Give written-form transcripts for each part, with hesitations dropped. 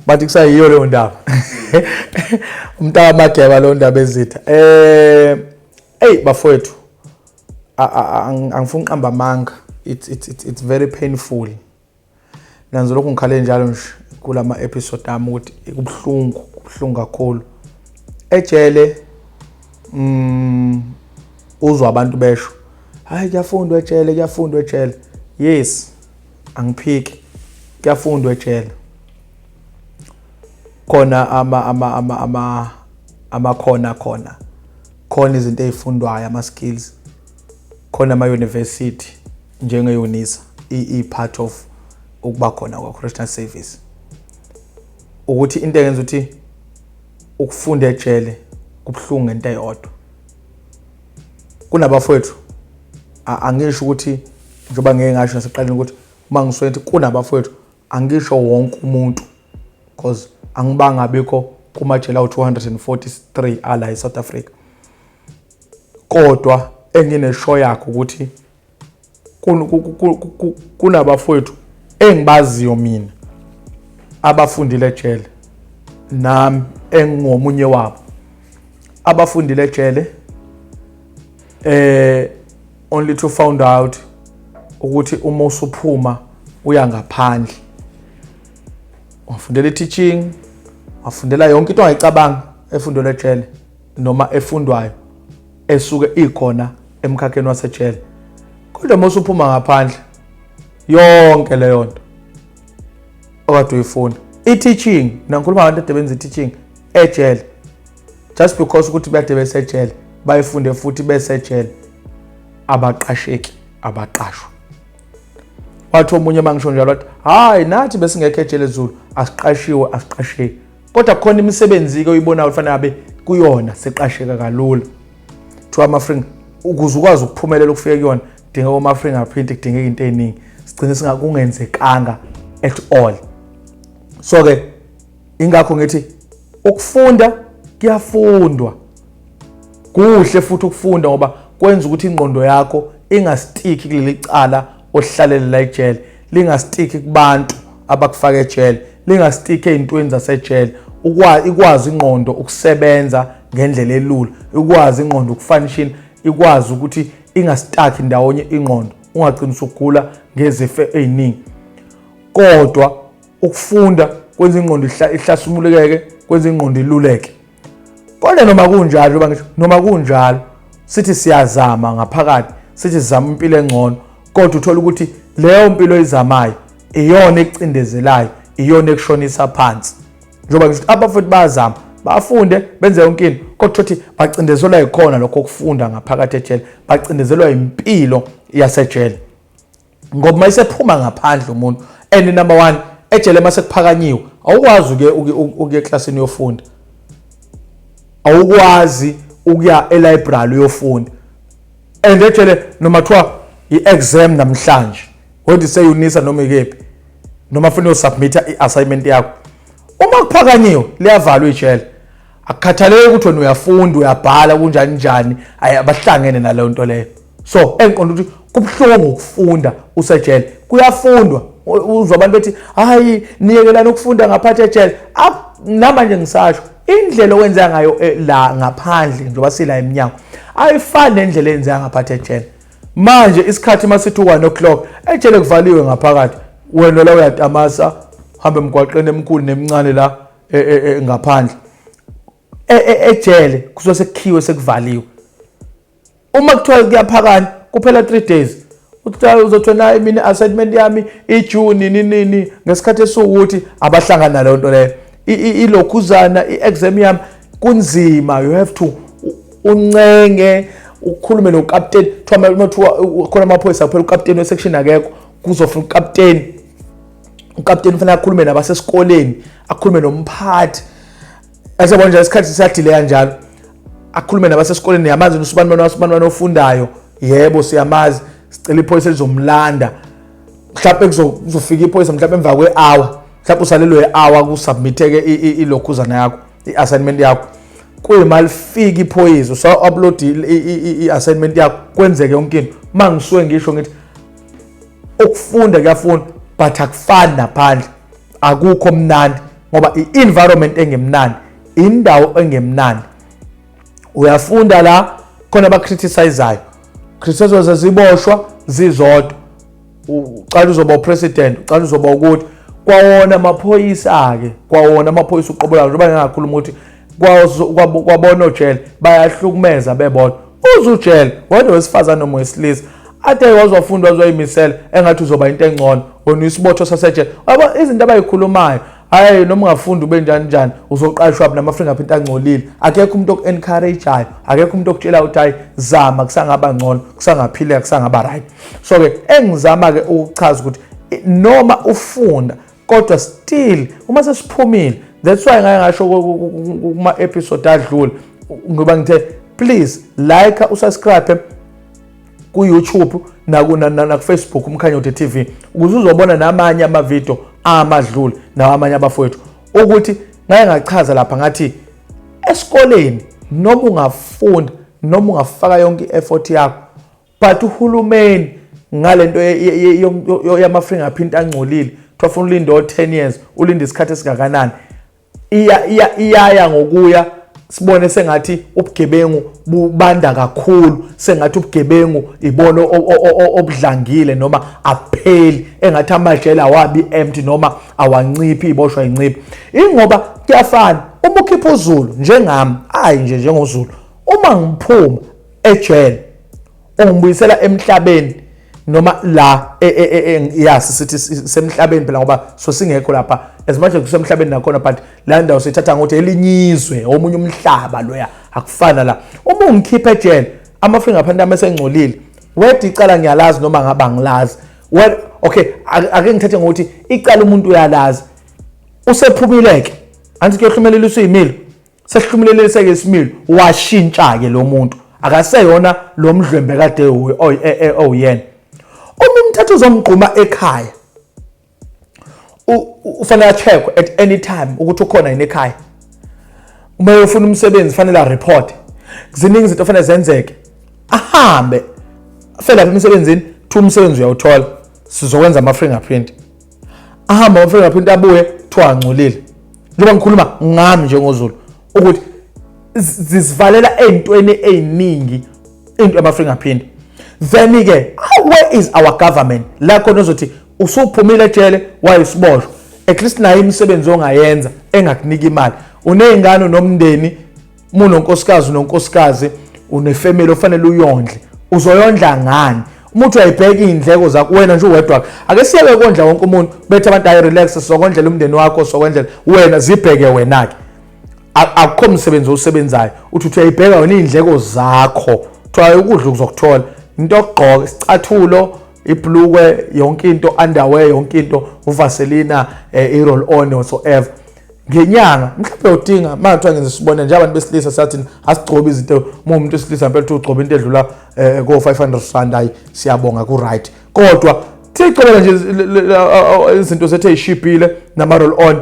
Bathi kusayiyo leyo ndaba. Umntaka Mageba leyo ndaba ezitha. Hey bafowethu, angifuni uqamba amanga. It's very painful. Nanzo lokhu ngikhale njalo nje kulama episode ami ukuthi kubuhlungu, kubuhlungu kakhulu. Ejele uzwa abantu besho, hayi kuyafundwa ejele, kuyafundwa ejele. Yes, angiphiki, kuyafundwa ejele. Khona ama ama ama ama amakhona khona khona izinto ezifundwayo, ama skills khona, ama university njenge UNISA i part of ukuba khona kwa correctional service. Ukuthi into engenza ukuthi ukufunda ejele kubuhlungu ngento eyodwa, kunabafowethu, angisho ukuthi njengoba ngeke ngasho nasekuqaleni ukuthi uma ngisuke ngithi kunabafowethu, angisho wonke umuntu, because angibanga bikho kumajele awu-243 ala e-South Africa, kodwa enginesho yakho ukuthi kunabafowethu engibaziyo mina abafundile ejele, nami engingomunye wabo abafundile ejele, only to found out ukuthi uma usuphuma uya ngaphandle, wafundela i-teaching, wafundela yonke into ongayicabanga efundelwe ejele noma efundwayo esuke ikhona emkhakheni wasejele, kodwa uma usuphuma ngaphandle, yonke leyo nto okade uyifuna, i-teaching, nangikhuluma ngabantu ade benza i-teaching ejele, just because ukuthi bade besejele, bayifunde futhi besejele, abaqasheki, abaqashwa. Wathi omunye uma ngisho njalo, wathi, "Hayi, nathi besingekho ejele Zulu, asiqashiwe, asiqasheki, kodwa kukhona imisebenzi-ke oyibonayo kufanele abe kuyona seqasheka kalula." Kuthiwa ama-finger, ukuze ukwazi ukuphumelela ukufika kuyona, kudingeka oma-fingerprint, kudingeka into ey'ningi, sigcine singakungenzekanga at all. So-ke ingakho ngithi ukufunda kuyafundwa, kuhle futhi ukufunda, ngoba kwenza ukuthi ingqondo yakho ingastiki kuleli cala ohlalele la ejele, lingastiki kubantu abakufaka ejele, lingastiki ey'ntweni zasejele, ikwazi ingqondo ukusebenza ngendlela elula, ikwazi ingqondo ukufunction, ikwazi ukuthi ingastaki ndawonye ingqondo, ungagcini usugula ngezifo ey'ningi. Kodwa ukufunda kwenza ingqondo ihlasimulekeke, kwenza ingqondo iluleke. Kodwa noma kunjalo, njengoba ngisho, noma kunjalo sithi siyazama ngaphakathi, sithi sizama impilo engcono, kodwa uthola ukuthi leyo mpilo oyizamayo iyona ekucindezelayo, iyona ekushonisa phansi. Njengoba ngisho, abafowethu bayazama, bafunde, benze yonke into, kodwa uthi bacindezelwa yikhona lokho okufunda ngaphakathi ejele, bacindezelwa impilo yasejele, ngoba uma isephuma ngaphandle umuntu, and number one, ejele mase kuphakanyiwe, awukwazi ukuya eklasini uyofunda, awukwazi ukuya elibrary uyofunda. And ejele noma kuthiwa i-exam namhlanje, whether ise-UNISA noma ikephi, noma funa uyosubmitha i-assignment yakho, uma kuphakanyiwe liyavalwa ijele. Akukhathaleki ukuthi wena uyafunda, uyabhala kunjani njani, ayi, abahlangene naleyo nto leyo. So engiqonda ukuthi kubuhlungu ukufunda usejele. Kuyafundwa, uzwa abantu bethi, "Hayi, niyekelani ukufunda ngaphathi ejele." Namanje ngisasho, indlela okwenzeka ngayo la ngaphandle, njengoba sila eminyango, ayifani nendlela eyenzeka ngaphathi ejele. Manje isikhathi masithi 1 o'clock, ejele kuvaliwe ngaphakathi, wena la uyatamasa, hamba emgwaqeni emkhulu nemncane la ngaphandle. Ejele kusuke sekukhiwe, sekuvaliwe. Uma kuthiwa kuyaphakana, kuphela 3 days, uthi uzothiwa nayi mina assignment yami i-due nini nini ngesikhathi esiwukuthi, abahlangana naleyo nto leyo, ilokhuzana i-exam yami, kunzima. You have to uncenge, ukhulume nokapteni. Kuthiwa kuthiwa khona amaphoyisa kuphela, ukapteni wesection akekho, kuzofuna ukapteni. Ukapteni kufanele akhulume nabasesikoleni, akhulume nomphathi. Asiyabona nje, isikhathi siyadileya kanjalo. Akhulume nabasesikoleni, "Yamazi usibani bani, usibani bani ofundayo?" "Yebo, siyamazi." "Sicela iphoyisa elizomlanda." Mhlawumbe kuzofika iphoyisa mhlawumbe emva kwe-hour, mhlawumbe usalelwe i-hour kusubmit-eke ilokhuzana yakho, i-assignment yakho. Kuyima lifika iphoyisa, usa-upload i-assignment yakho, kwenzeke yonke into. Uma ngisuke ngisho ngithi ukufunda kuyafunda, but akufani naphandle, akukho mnandi. Ngoba i-environment engemnandi, indawo engemnandi. Uyafunda la khona abacriticizayo, criticize ziziboshwa zizodwa, ucala uzoba upresident, ucala uzoba ukuthi kwawona amaphoyisa-ke, kwawona amaphoyisa uqobo lawo, njengoba ngingakhuluma ukuthi kwabona ojele bayahlukumeza bebodwa. Uze ujele wena wesifazane noma wesilisa ade waze wafunda, waze wayimisela, engathi uzoba into engcono, wena uyisibotho sasejele. Yabo izinto abayikhulumayo, hayi, noma ungafundi ube njani njani, uzoqashwa nama-fingerprint angcolile. Akekho umuntu oku-encourage-ayo, akekho umuntu okutshela ukuthi hayi, zama, kusangaba ngcono, kusangaphileka, kusangaba right. So-ke engizama-ke ukuchaza ukuthi noma ufunda kodwa still uma sesiphumile, that's why ngake ngasho kuma-episode adlule, ngoba ngithe please like, usubscribe ku-YouTube naku-Facebook Umkhanyo TV, ukuze uzobona namanye amavidiyo amadlule nawamanye abafowethu, ukuthi ngake ngachaza lapha ngathi esikoleni noma ungafunda, noma ungafaka yonke i-effort yakho, but uhulumeni ngalento yama-fingerprint angcolile, kuthiwa funa ulinde o-10 years, ulinde isikhathi esingakanani, iya iya iyaya ngokuya sibone sengathi ubugebengu bubanda kakhulu, sengathi ubugebengu ibona obudlangile noma apheli, engathi amajele awabi empty noma awanciphi, iboshwa inciphi. Ingoba kuyafana uma ukhipha uZulu njengami, hayi nje njengoZulu, uma ngiphuma ejele ungibuyisela emhlabeni noma la yasi sithi semhlabeni phela, ngoba so singekho lapha as much as kusemhlabeni nakhona, but la ndawo sithatha ngokuthi elinye izwe, omunye umhlaba loya, akufana la. Uma ungikhipha ejele ama-fingerprint ami esengcolile, weda icala ngiyalazi noma ngaba angilazi, well, okay, ake ngithathe ngokuthi icala umuntu uyalazi, usephumile-ke, angithi kuyohlumelelisa iy'milo, sehlumelelise-ke isimilo, washintsha-ke lo muntu, akaseyona lo mdlwembe kade owuyena. Uma umthetho uzomgquma ekhaya, ufanele a-check at any time ukuthi ukhona yini ekhaya. Uma uyofuna umsebenzi fanele a-report. Ziningi izinto fanele zenzeke, ahambe afike lapha emsebenzini, kuthiwa umsebenzi uyawuthola, sizokwenza ama-fingerprint. Ahambe ama-fingerprint, abuye, kuthiwa angcolile. Njengoba ngikhuluma ngami njengoZulu, ukuthi zisivalela ey'ntweni ey'ningi into yama-fingerprint. Then-ke where is our government la khona ozothi usuphumile ejele, wayisiboshwa, at least nayo imisebenzi ongayenza engakunika imali? Uney'ngane, unomndeni, munonkosikazi, unonkosikazi, unefamily ofanele uyondle, uzoyondla ngani? Uma uthi uyayibheka iy'ndleko zakho wena nje uwedwa, ake siyeke kondla wonke umuntu, bethi abantu, "Hayi, relax, sizokondlela umndeni wakho, sizokondlela wena." Zibheke wena-ke. Akukho msebenzi owusebenzayo, uthi uyayibheka wena iy'ndleko zakho, kuthiwa ukudla uzokuthola, into yokugqoka, isicathulo, ibhlukwe, yonke into, underwear, yonke into, uvaselina, i-roll on, whatsoever, ngenyanga mhlawumbe uyodinga. Uma kuthiwa ngenza isibonelo nje, abantu besilisa sathi asigcobe izinto, uma umuntu wesilisa ngempela uthi ugcoba into edlula ko-500 rand, hayi, siyabonga, ku-right. Kodwa siyigcobela nje izinto zethu ey'shibhile nama-roll on,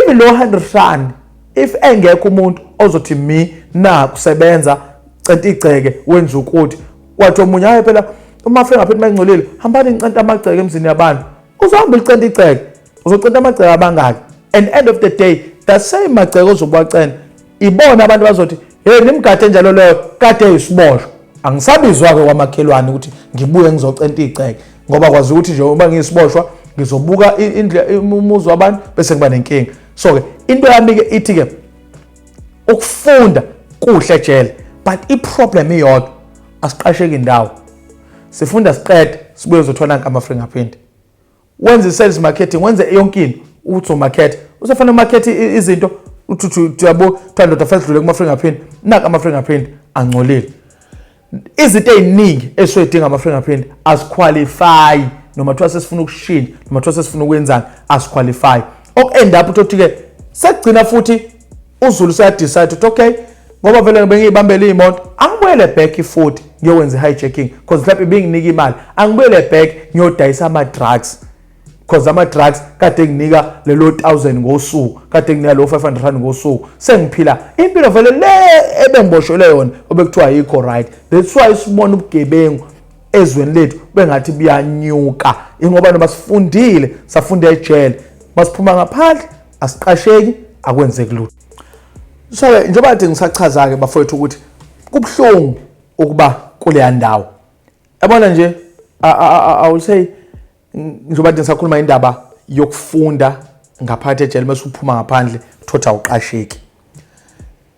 even lo 100 rand, if engekho umuntu ozothi mi na kusebenza, centa igceke, wenza ukuthi wathi omunye, "Hayi phela, uma fingerprint mayingcolile, hambani nicenta amagceke emzini yabantu." Uzohamba ulicenta igceke, uzocenta amagceke abangaki? And end of the day, the same magceke ozobe wacenta, ibona abantu bazothi, "Hey, nimgade njalo leyo kade eyisiboshwa." Angisabizwa-ke kwamakhelwane ukuthi ngibuye ngizocenta igceke, ngoba kwazi ukuthi nje uma ngiyisiboshwa ngizobuka umuzi wabantu bese ngiba nenkinga. So-ke into yami-ke ithi-ke ukufunda kuhle ejele, but i-problem iyodwa, asiqasheki indawo. Sifunda siqede, sibuye uzothola nanka ama-fingerprint. Wenze i-sales marketing, wenze yonke into, uthi umarket, usefanele umarket izinto, uthi uthi yabo, kuthiwa ndoda, fanele sidlule kuma-fingerprint, naka ama-fingerprint angcolile. Izinto ey'ningi esiyodinga ama-fingerprint aziqualify, noma kuthiwa sesifuna ukushintsha, noma kuthiwa sesifuna ukwenzani, asiqualify. Oku-end up ukuthi-ke sekugcina futhi uZulu useyadecide ukuthi okay, ngoba vele bengiyibambele iy'moto, angibuyele back futhi ngiyokwenza i-hijacking, because mhlawumbe ibinginika imali, angibuyele back ngiyodayisa ama-drugs, because ama-drugs kade nginika lelo 1000 ngosuku, kade nginika lo 500 rand ngosuku, sengiphila impilo vele le ebengiboshelwe yona obekuthiwa ayikho right. That's why sibona ubugebengu ezweni lethu bengathi buyanyuka, ingoba noma sifundile, safunda ejele, masiphuma ngaphandle. Asiqasheki, akwenzeki lutho. So ke njengoba kade ngisachaza-ke bafowethu ukuthi kubuhlungu ukuba kuleya ndawo. Yabona nje, I will say, njengoba kade ngisakhuluma indaba yokufunda ngaphakathi ejele mase uphuma ngaphandle thotha awuqasheki.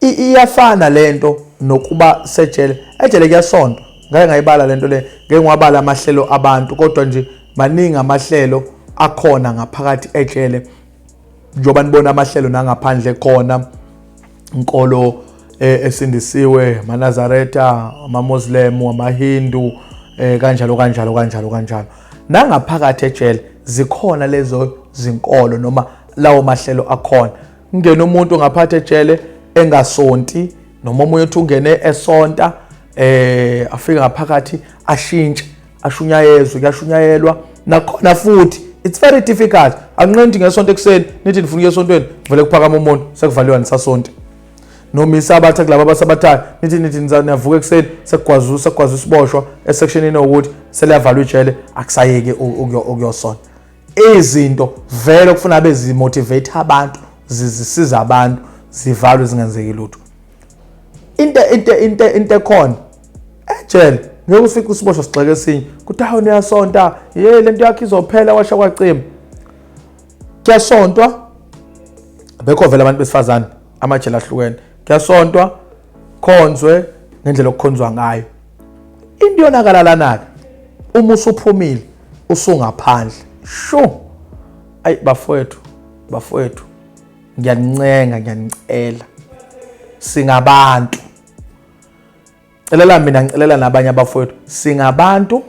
Iyafana lento nokuba sejele. Ejele kuyasontwa. Ngake ngayibala lento le, ngeke ngiwabala amahlelo abantu, kodwa nje maningi amahlelo akhona ngaphakathi ejele. Njengoba nibona amahlelo nangaphandle khona, inkolo esindisiwe, amaNazaretha, amaMoslem, amaHindu, kanjalo kanjalo kanjalo kanjalo. Nangaphakathi ejele zikhona lezo zinkolo noma lawo mahlelo akhona. Kungena umuntu ngaphathi ejele engasonti, noma omunye uthi ungene esonta, afike ngaphakathi ashintshe, ashunyayezwe, kuyashunyayelwa nakhona futhi. It's very difficult. Akunqendi ngesonto ekuseni nithi nifuna ukuya esontweni, vele kuphakama umuntu, sekuvaliwa, nisasonti. Noma isabatha kulabo abasabathayo, nithi niyavuka ekuseni, sekugwazwa isiboshwa esectionini ukuthi seliyavalwa ijele, akusayeki ukuyosonta. Izinto vele okufuna bezimotivate abantu, zisiza abantu, zivalwe zingenzeki lutho. Into ekhona ejele, ngeke ufike usiboshwa sigxeke esinye kuthi hawu niyasonta, ye lento yakho izophela, kwasha kwacima. Kuyasontwa, bekho vele abantu besifazane amajele ahlukene, kuyasontwa, khonzwe ngendlela okukhonzwa ngayo. Into yonakala lana-ke uma usuphumile usungaphandle. Shu, ayi bafowethu, bafowethu, ngiyanincenga, ngiyanicela, singabantu. Celela mina, ngicelela nabanye abafowethu, singabantu,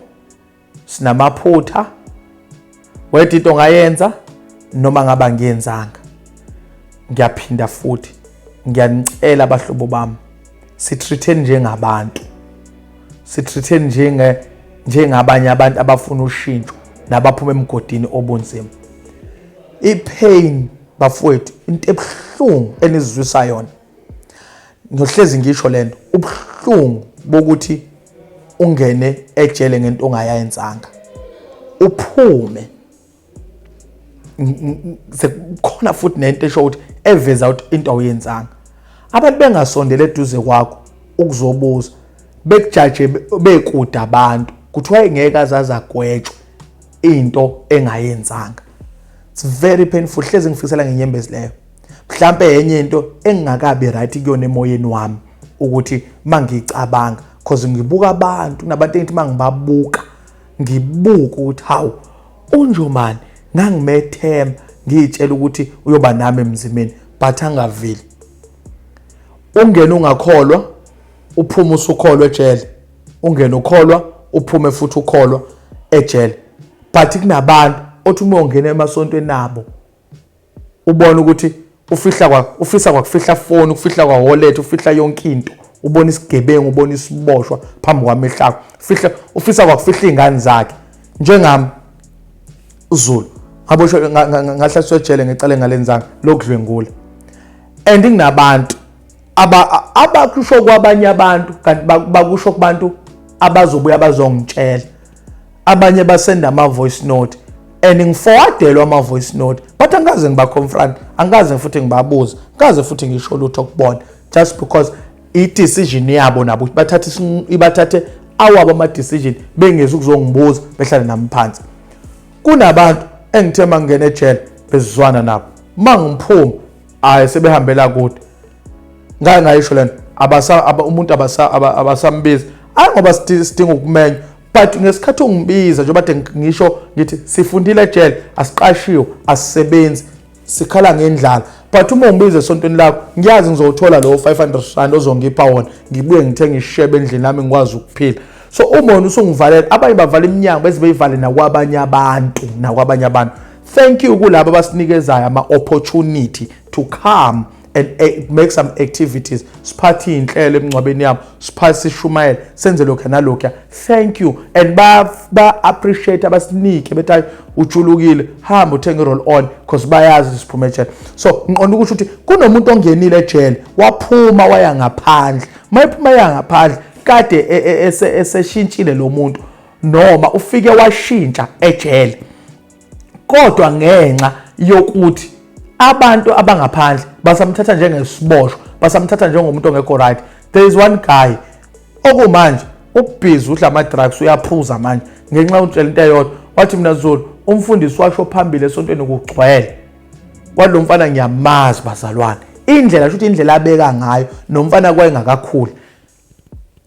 sinamaphutha. Whether into ngayenza noma ngaba ngiyenzanga, ngiyaphinda futhi ngiyanicela abahlobo bami, sitreat-eni njengabantu, sitreat-eni njengabanye abantu abafuna ushintsho nabaphuma emgodini obunzima. I-pain bafowethu, into ebuhlungu enizizwisa yona, ngiyohlezi ngisho lento, ubuhlungu bokuthi ungene ejele ngento ongayenzanga, uphume sekukhona futhi nento esho ukuthi eveza ukuthi into awuyenzanga, abantu bengasondele eduze kwakho ukuzobuza, bekujaje bekude abantu, kuthiwa ingeke azaze agwetshwe into engayenzanga. It's very painful. Hlezi ngifisela ngenyembezi leyo. Mhlambe enye into engingakabi right kuyona emoyeni wami ukuthi mangicabanga, cause ngibuka abantu, kunabantu engithi mangibabuka ngibuka ukuthi hawu, unjomani ngangimethemba, ngiyitshela ukuthi uyoba nami emzimeni, but angaveli. Ungena ungakholwa, uphuma usukholwa ejele. Ungena ukholwa, uphume futhi ukholwa ejele. But kunabantu othi uma ungena emasontweni nabo ubona ukuthi ufihla kwa ufisa kwakufihla phone, ufihla kwa wallet, ufihla yonke into. Ubona isigebengu, ubona isiboshwa phambi kwamehlo akho, ufihla, ufisa kwakufihla izingane zakhe. Njengami uZulu, ngaboshwa, ngahlaliswa ejele ngecala engalenzanga lokudlwengula, and kunabantu abakusho kwabanye abantu, kanti bakusho kubantu abazobuya bazongitshela. Abanye basenda ama-voice note and ngiforwardelwa ama-voice note, but angikaze ngiba-confront, angikaze futhi ngibabuze, angikaze futhi ngisho lutho kubona, just because i-decision yabo nabo bathathe awabo ama-decision, bengezi ukuzongibuza, behlale nami phansi. Kunabantu engithe mangingena ejele bezizwana nabo, mangiphuma hayi, sebehambela kude. Ngake ngayisho lento, umuntu abasambiza, hayi ngoba sidinga ukumenywa, but ngesikhathi ungibiza, njengoba kade ngisho ngithi sifundile ejele, asiqashiwe, asisebenzi, sikhala ngendlala, but uma ungibiza esontweni lakho, ngiyazi ngizowuthola lowo R500 ozongipha wona, ngibuye ngithenge ishebe endlini nami ngikwazi ukuphila. So uma wena usungivalela, abanye bavala iminyango beze beyivale nakwabanye abantu, nakwabanye abantu. Thank you kulabo abasinikezayo ama-opportunity to come and make some activities, siphathe iy'nhlelo emngcwabeni yabo, siphathe, sishumayele, senze lokhuya nalokhuya. Thank you, and ba-appreciate abasinike, bethi hayi, ujulukile, hamba uthenge i-roll on, because bayazi siphume ejele. So ngiqonda ukusho ukuthi kunomuntu ongenile ejele, waphuma waya ngaphandle. Uma ephuma ya ngaphandle, kade eseshintshile lo muntu, noma ufike washintsha ejele, kodwa ngenxa yokuthi Abantu abangaphandle basamthatha njengesiboshwa, basamthatha njengomuntu ongekho right. There is one guy okumanje ubhizi udla ama-drugs, uyaphuza manje ngenxa yokutshela into eyodwa. Wathi, "Mina Zulu, umfundisi washo phambili esontweni kugcwele, wathi lo mfana ngiyamazi bazalwane, indlela shuthi indlela abeka ngayo nomfana kwayengakakhuli.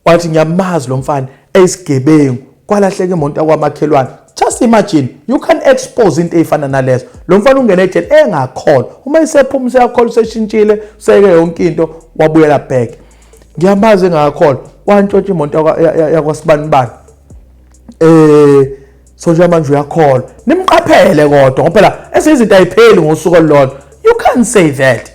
Wathi ngiyamazi lo mfana eyisigebengu, kwalahleka imoto yakwamakhelwane." Just imagine, you can expose into ey'fana nalezo. Lo mfana ungene ejele engakholwa, uma esephuma useyakholwa, useshintshile, useke yonke into, wabuyela back. "Ngiyamazi engakakholwa, wantshontsha imoto yakwasibanibani, so nje manje uyakholwa. Nimqaphele kodwa, ngoba phela ezinye izinto ayipheli ngosuku olulodwa." You can't say that.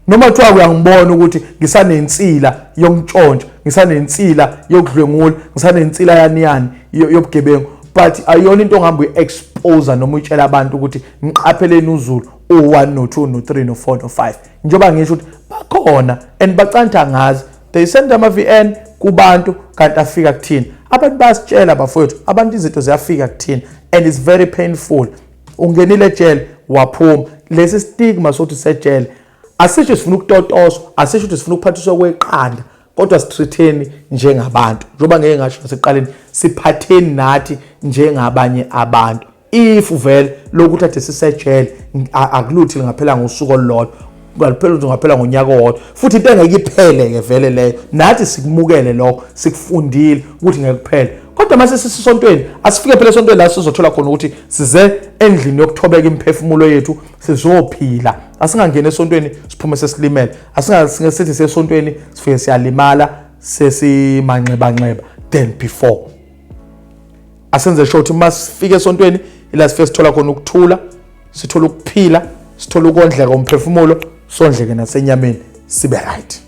Noma kuthiwa uyangibona ukuthi ngisanensila yokuntshontsha, ngisanensila yokudlwengula, ngisanensila yani yani yobugebengu, but ayiyona into ongihamba uyi-expose noma uyitshela abantu ukuthi ngiqapheleni uZulu u-1 no-2 no-3 no-4 no-5. Njengoba ngisho ukuthi bakhona and bacantha ngazi, they send ama-VN kubantu kanti afika kuthina. Abantu bayasitshela bafowethu, abantu izinto ziyafika kuthina and it's very painful. Ungenile ejele, waphuma, lesi stigma sokuthi sejele, asisho sifuna ukutotoswa, asisho ukuthi sifuna ukuphathiswa kweqanda, kodwa sitreat-eni njengabantu. Njengoba ngeke ngasho nasekuqaleni, siphatheni nathi njengabanye abantu. If vele lokuthi ade sisejele akuluthi lingaphela ngosuku olulodwa, kungaphela ukuthi ungaphela ngonyaka owodwa futhi, into engeke iphele-ke vele leyo, nathi sikumukele lokho, sikufundile ukuthi ngeke kuphele. Kodwa mase sisisontweni, asifike phela esontweni la sizothola khona ukuthi size endlini yokuthobeka imiphefumulo yethu, sizophila. Asingangeni esontweni siphume sesilimele, asingasithi sesontweni sifike siyalimala, sesimanxebanxeba than before. Asenze sure ukuthi uma sifike esontweni ila sifike sithola khona ukuthula, sithola ukuphila, sithola ukondleka umphefumulo, sondleke nasenyameni, sibe right.